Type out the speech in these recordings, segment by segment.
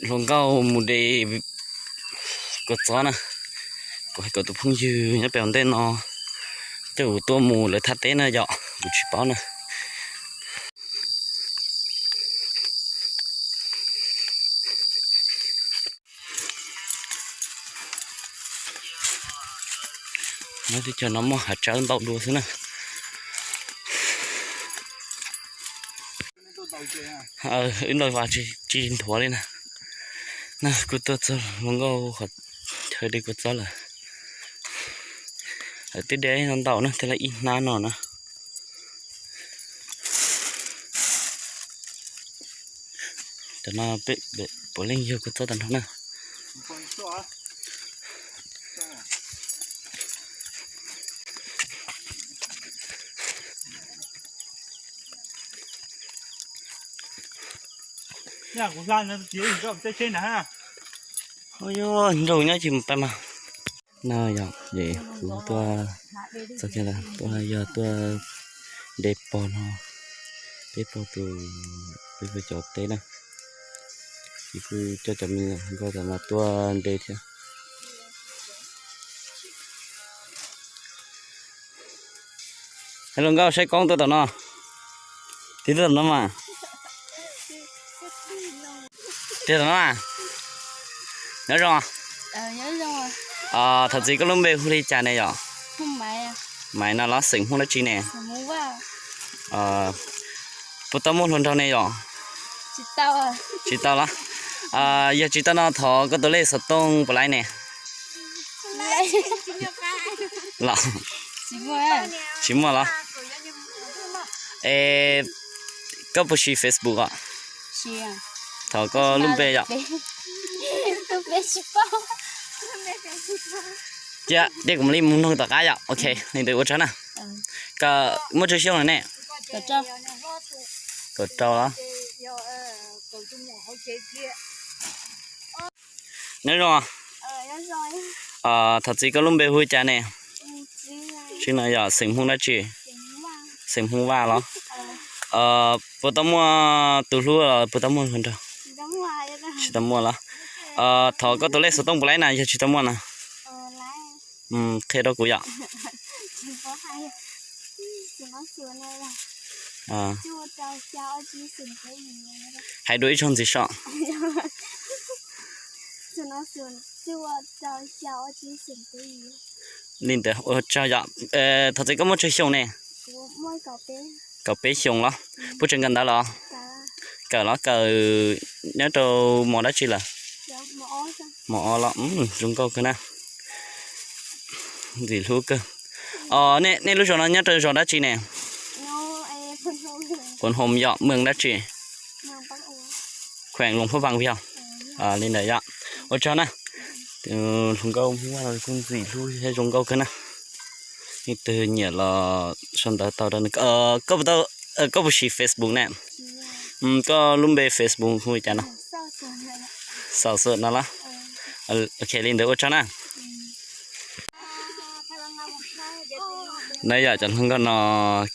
Hluas nkauj mus de kua txob na, kuv hais kom tus phooj ywg nyob pem ntej no coj kuv tuaj mus lawv thaj teb na yom, kuv tsis paub na. Nyob teb chaws no muaj hav tsawb ntau dua xwb na. Wb noj vas tsis nthuav li na. Na kuv tuaj txog hluas nkauj qhov chaw de kua txob lawm. Twb de no ntau na, thiaj li ib hnab no na. Tam no peb puav leej yug kua txob tag nrho na. Nraug nyob tsis mus pab mas. No yog ces kuv tuaj txog kiag lawm, tuaj yog tuaj de pog no, peb pog tus, peb pog cov teb na. Ces kuj coj cov me nyuam nkauj tam no tuaj de thiab. Hluas nkauj saib koob tuaj tom no. Tig tuaj tom no mas. Tig tom no mas. Nyob zoo. Thov txim, koj lub npe hu li cas ne yom? Maiv no los xeem Hmoob dab tsi ne? Puas tau muaj hluas nraug ne yom? Tsis tau los? Yog tsis tau no thov koj tus lej xov tooj puas laib ne? Los, tsis muaj los? Es koj puas siv Facebook os? Thov koj lub npe yom. Cia, cia kuv mam li mus noog tom qab yom. Ok, li ntawd ua tsaug na. Koj muaj tsawg xyoo lawm ne? Kaum rau los? Nyob zoo. Thov txim, koj lub npe hu li cas ne? Tsis no yog xeem Hmoob dab tsi? Xeem Hmoob Vaj los? Puas tau muaj tus hlub los puas tau muaj hluas nraug? Tsis tau muaj los? Thov koj tus lej xov tooj puas laib na yog tsis tau muaj na? Qhia rau kuv yom. Hais dua ib zaug ntxiv so. Li ntawd ua tsaug yom. Thov txim, koj muaj tsawg xyoo ne? Kaum peb xyoo los? Puas tseem kawm ntawv los? Kawm los, kawm nyob rau mos dab tsi lawm? Mos ob los? Zoo nkauj kawg na. Ntxim hlub kawg. Nej lub zos no nyob rau zos dab tsi ne? Puas Hoos yom, meej dab tsi? Khueem Loos Phab Npaas yog. Li ntawd yom. Ua tsaug na. Hluas nkauj Hmoob Vaj no kuj ntxim hlub thiab zoo nkauj kawg na. Leej twg nyiam los sau ntawv tau rau nws. Koj puas tau, koj puas siv Facebook ne? Koj lub npe Facebook hu li cas no? Xaus Xus no los? Ok, li ntawd ua tsaug na. Na yom, cov hluas nkauj no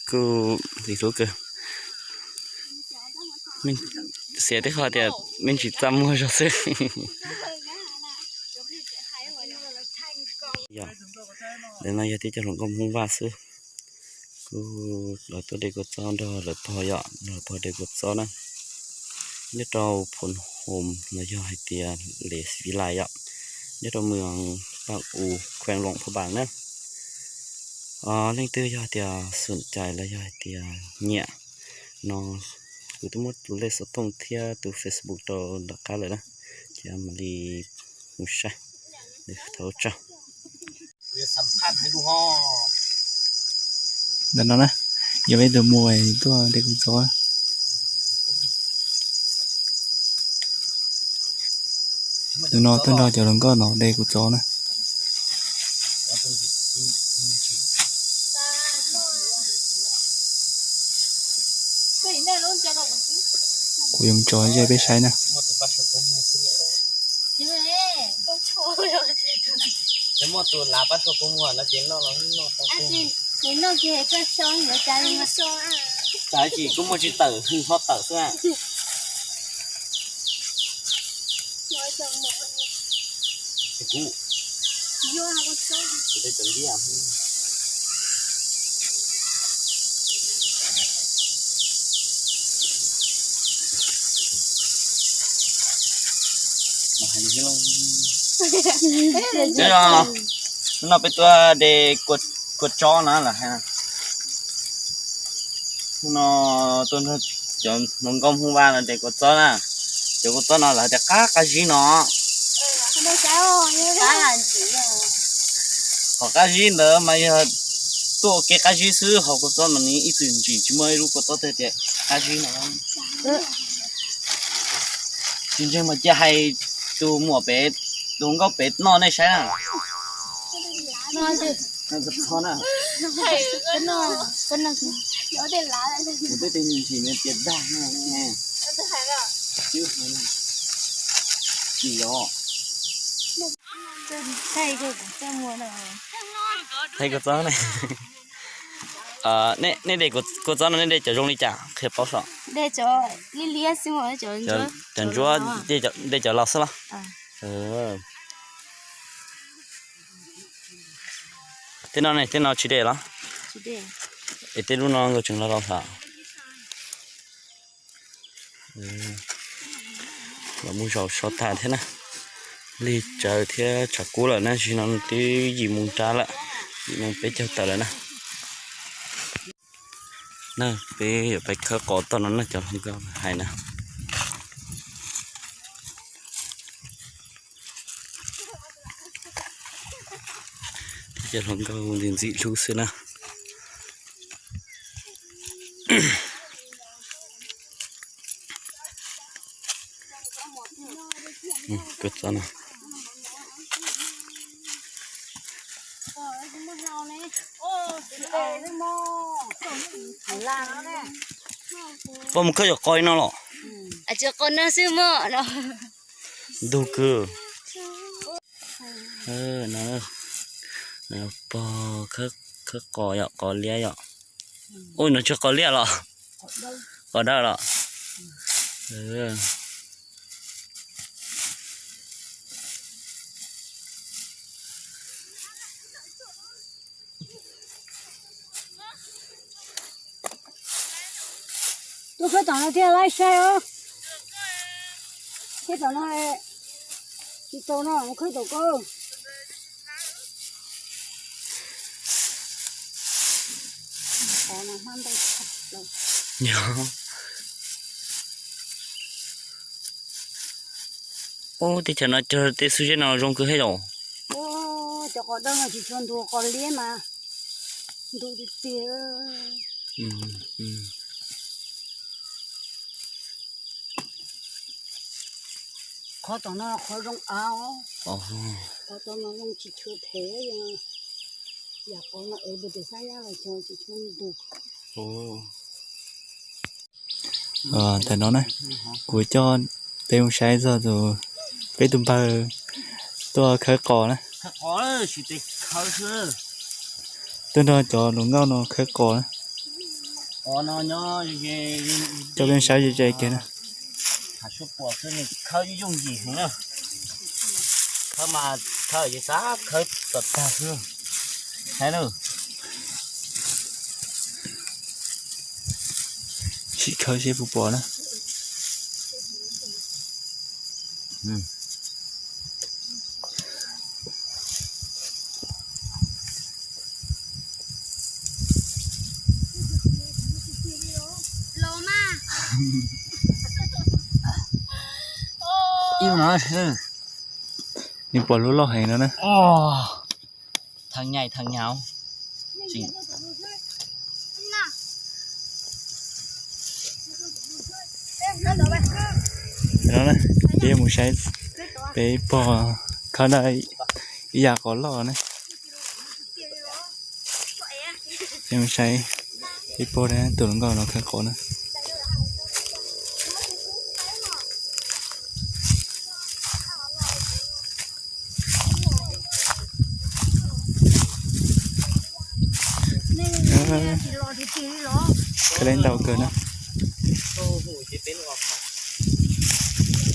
kuj ntxim hlub kawg. Xiam tib qho tias me ntsis txaj muag zog xwb. Ntawm no yog tib co hluas nkauj Hmoob Vaj xwb. Kuj los tuaj de kua txob nrog lawv pog yom, nrog lawv pog de kua txob na. Nyob rau Phoos Hoos los yog hais tias Les Vis Lais yom, nyob rau moos Paj U, Khuees Loos Phab Npaas na. Leej twg yog hais tias xom cai los yog hais tias nyiam no, kuv twb muab tus lej xov tooj thiab tus Facebook rau nram qab lawm na, ces mam li mus saib. Thov ua tsaug. Ntawm no na, yog peb tus muam tuaj de kua txob. Tus no tuaj nrog cov hluas nkauj no de kua txob na. Kuv yuav tso ze peb saib na. Yog muaj tus lav pab sau kua muag no ces noj los noj tau. Tsis, kuv muaj tsis tawm, hwj hlob tawm xwb. Kuv, kuv tej cov ntiab. Hnub no peb tuaj de kua txob na lawm hais. Hnub no tuaj nrog cov hluas nkauj Hmoob Vaj no de kua txob na. Cov kua txob no lawv tias qab qab zib no. Qhov qab zib ntawd mas yog tuaj ua ke qab zib xwb, ho kua txob mas nws ib txwm ntsim, tsis muaj ib lub kua txob twg tias qab zib no. Tsis ntseeg mas cia hais tus muam pem, tus nkauj pem noj nej saib na. Kuv twb tsis ntsim nws tias dag. Tsis yog. Thaij kua txob ne. Nej de kua txob no nej de cov zoo li cas qhia paub saib. Cov ntsuab de cov laus xwb los? Tej no ne, tej no tsis de los? Es tej lub no nkauj tseem laus laus xwb. Los mus zaum so tag thiab na. Lig tsawv thiab tshav kub lawm na, tam sim no twb yim moos rau lawm, yim moos peb caug tawm lawm na. Na peb yuav pais khawb qos toj no na, cov hluas nkauj hais na. Cov hluas nkauj ntxim ntxim hlub xwb na. Kua txob no. Pog mus khawb cov qos li no los? Qos no xwb mog no. Ntug kawg. No, pog khawb qos yom, qos liab yom. Ua no tsis qos liab los? Qos dawb los? Tuaj khawb tom no thiaj laib saib os. Khawb tom no tsis tau no, khawb tom ko. Ub, teb chaws no cog tej xub zeb no zoo kawg thiab yom. Cov qos dawb no tsis tshua ntug, qos liab mas ntug tiag tiag. Qhov tom no qhov zoo av. Qhov tom no zoo tsis tshua phem, yam qos no es pem tus xab nyab los cog tsis tshua ntug. Tam no na, kuv coj peb mus saib txog tus, peb tus npawg tuaj khawb qos na. Tuaj nrog cov hluas nkauj no khawb qos na. Coj peb mus saib ze ze kiag na. Khawb mas khawb ces xav khawb kom tag xwb. Hais na. Sim khawb seb puas pom na. Nws pom lub loj heev no na. Thaj nyaj thaj nyaj. No na, peb mus saib peb pog khawb tau ib yam qos loj na. Peb mus saib peb pog na, tus hluas nkauj no khawb qos na. Khawb li ntau kawg na.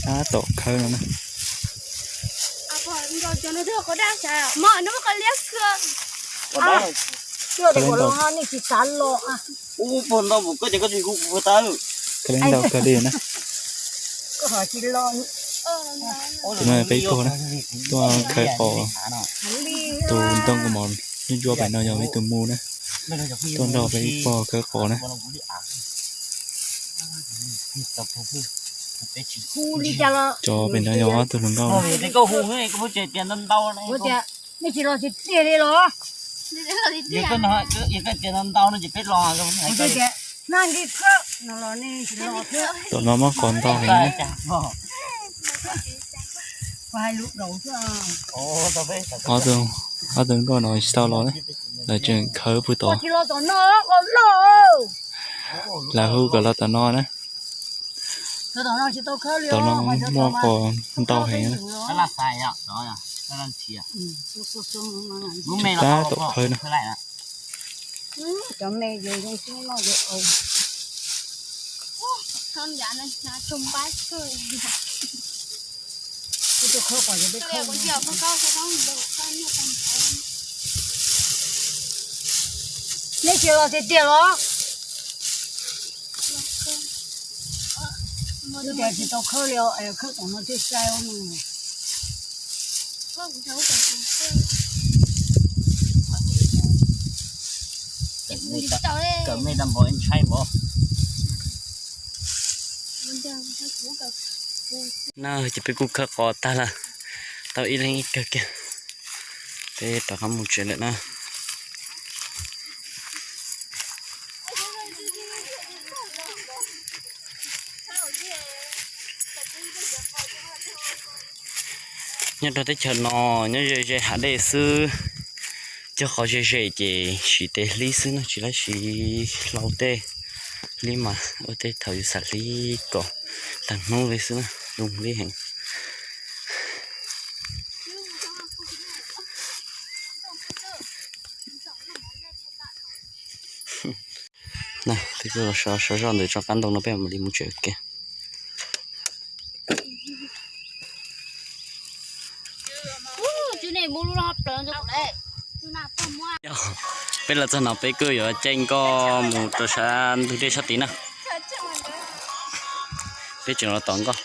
Tab tom khawb no na. Khawb li ntau kawg li na. Tus no peb pog na, tuaj khawb qos, tus ntoo kaus mom ntsuab pem no yog ib tug mus na, tuaj nrog peb pog khawb qos na. Cov pem no yog ob tug hluas nkauj. Tom no mob qos ntau heev na. Ob tug, ob tug nkauj no tsis tau los na, lawv tseem khawb puag tod. Lawv hu kom los tom no na. Tom no muaj qos ntau heev na. Tab tom khawb no. Nej tsis los tiag tiag los? Tias tsis tau khawb li, khawb tom no thiaj sai no. Kawm mej tau npaum ntshai npaum. No ces peb kuj khawb qos tag lawm, tau ib leeg ib kawm kiag, peb rov qab mus tsev lawm na. Nyob rau teb chaws no nyob ze ze hav dej xwb, cog qos ze ze ces siv tes hlib xwb no, tsis laib siv hlau tej. Hlib mas ua tej thaum yus xav hlib kom tag hnub li xwb na, zoo hlib heev. Peb kuj los sov zoj ntawm tsob qab ntoo no, peb mam li mus tsev ua ke. Peb los txog no peb kuj yuav caij nkoj mus rau sab ntug dej sab tid na. Peb tseem los tom nkoj.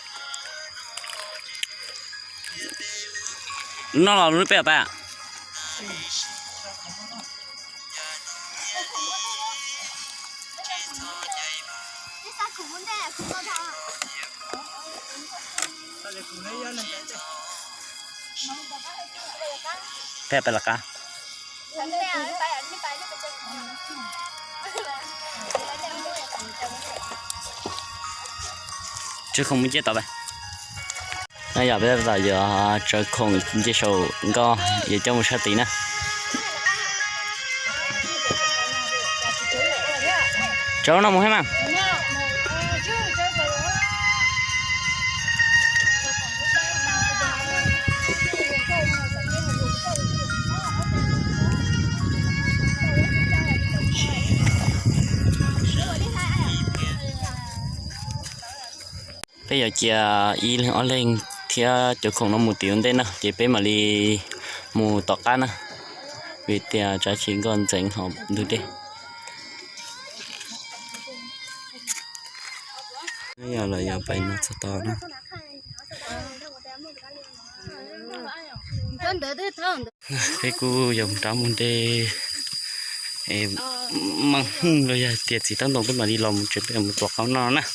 Noj los lub peb os pab. Peb pais lawv qab. Tsawv Khoom mus nce tod peb. No yog peb tab tom yuav Tsawv Khoom nce saum nkoj yuav coj mus sab tid na. Tsawv no mus thiab mas. Peb yuav cia ib leeg ob leeg thiab cov khoom no mus tim ua ntej na, ces peb mam li mus tom qab na, vim tias tsav tsis nkoj ntxeev hauv ntug dej. Yog lawv yuav pais no txog tod na. Peb kuj yuav mus rov mus de, es, mas hwj los yog tias txiv taub ntoo peb mam li los mus tsev, peb mus tuav qaub noj na.